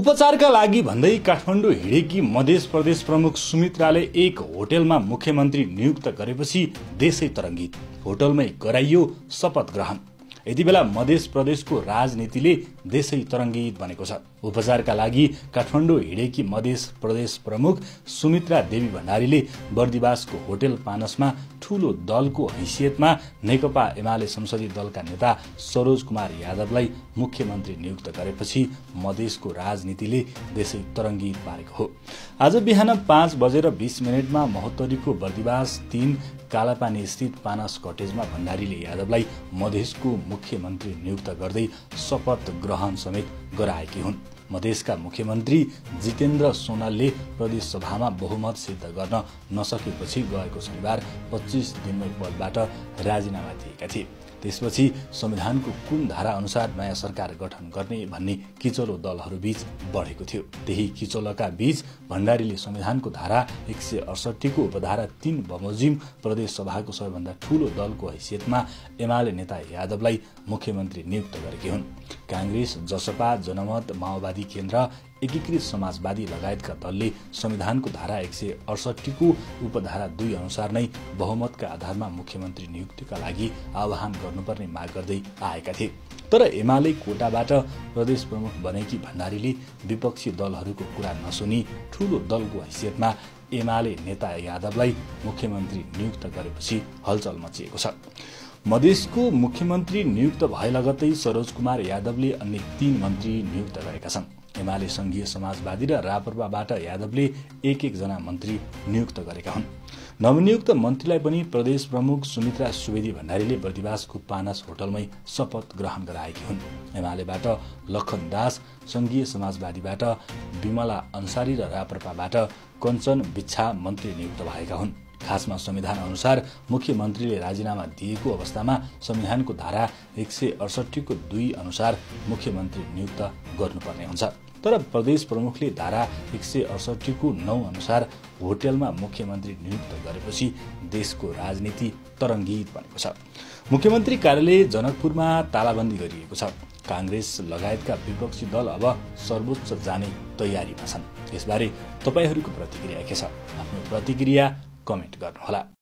उपचारका लागि भन्दै काठमाडौँ हिँडेकी मध्य प्रदेश प्रमुख सुमित्राले एक होटलमा मुख्यमन्त्री नियुक्त गरेपछि देशै तरङ्गित। होटलमै गराइयो शपथ ग्रहण। यति बेला मध्य प्रदेशको राजनीतिले देशै तरङ्गित बनेको छ। उपचारका लागि काठमाडौँ हिँडेकी मध्य प्रदेश प्रमुख सुमित्रा देवी भण्डारीले बर्दिवासको होटल पानसमा ठूलो दलको हैसियतमा नेकपा एमाले संसदीय दलका नेता सरोज कुमार यादवलाई मुख्यमन्त्री नियुक्त गरेपछि मधेसको राजनीतिले देशै तरङ्गित पारेको हो। आज बिहान 5:20 महोत्तरीको बर्दिवास 3 कालापानी स्थित पानस कटेजमा भण्डारीले यादवलाई मधेसको मुख्यमन्त्री नियुक्त गर्दै शपथ ग्रहण समेत गराएकी हुन्। मधेसका मुख्यमन्त्री जितेन्द्र सोनालले प्रदेश सभामा बहुमत सिद्ध गर्न नसकेपछि गएको शनिबार 25 दिनमै पदबाट राजीनामा दिएका थिए। त्यसपछि संविधानको कुन धारा अनुसार नयाँ सरकार गठन गर्ने भन्ने किचलो दलहरूबीच बढेको थियो। त्यही किचलोका बीच भण्डारीले संविधानको धारा 168 को उपधारा 3 बमोजिम प्रदेश सभाको सबैभन्दा ठूलो दलको हैसियतमा एमाले नेता यादवलाई मुख्यमन्त्री नियुक्त गरेकी हुन्। कांग्रेस, जसपा, जनमत, माओवादी केन्द्र, एकीकृत समाजवादी लगायतका दलले संविधानको धारा 168 को उपधारा 2 अनुसार नै बहुमतका आधारमा मुख्यमन्त्री नियुक्तिका लागि आह्वान गर्नुपर्ने माग गर्दै आएका थिए। तर एमाले कोटाबाट प्रदेश प्रमुख बनेकी भण्डारीले विपक्षी दलहरूको कुरा नसुनी ठूलो दलको हैसियतमा एमाले नेता यादवलाई मुख्यमन्त्री नियुक्त गरेपछि हलचल मचिएको छ। मधेसको मुख्यमन्त्री नियुक्त भए लगत्तै सरोज कुमार यादवले अन्य 3 मन्त्री नियुक्त गरेका छन्। एमाले संघीय समाजवादी र राप्रपाबाट यादवले एक जना मन्त्री नियुक्त गरेका हुन्। नवनियुक्त मन्त्रीलाई पनि प्रदेश प्रमुख सुमित्रा सुवेदी भण्डारीले बर्दिवासको पानस होटलमै शपथ ग्रहण गराएकी हुन्। एमालेबाट लखन दास, संघीय समाजवादीबाट विमला अन्सारी र राप्रपाबाट कञ्चन बिच्छा मन्त्री नियुक्त भएका हुन्। खासमा संविधान अनुसार मुख्यमन्त्रीले राजीनामा दिएको अवस्थामा संविधानको धारा 168 को 2 अनुसार मुख्यमन्त्री नियुक्त गर्नुपर्ने हुन्छ। तर प्रदेश प्रमुखले धारा 168 को 9 अनुसार होटलमा मुख्यमन्त्री नियुक्त गरेपछि देशको राजनीति तरङ्गित बनेको छ। मुख्यमन्त्री कार्यालय जनकपुरमा तालाबन्दी गरिएको छ। कांग्रेस लगायतका विपक्षी दल अब सर्वोच्च जाने तयारीमा छन्। यसबारे तपाईहरूको प्रतिक्रिया के छ? आफ्नो प्रतिक्रिया कमेन्ट गर्नुहोला।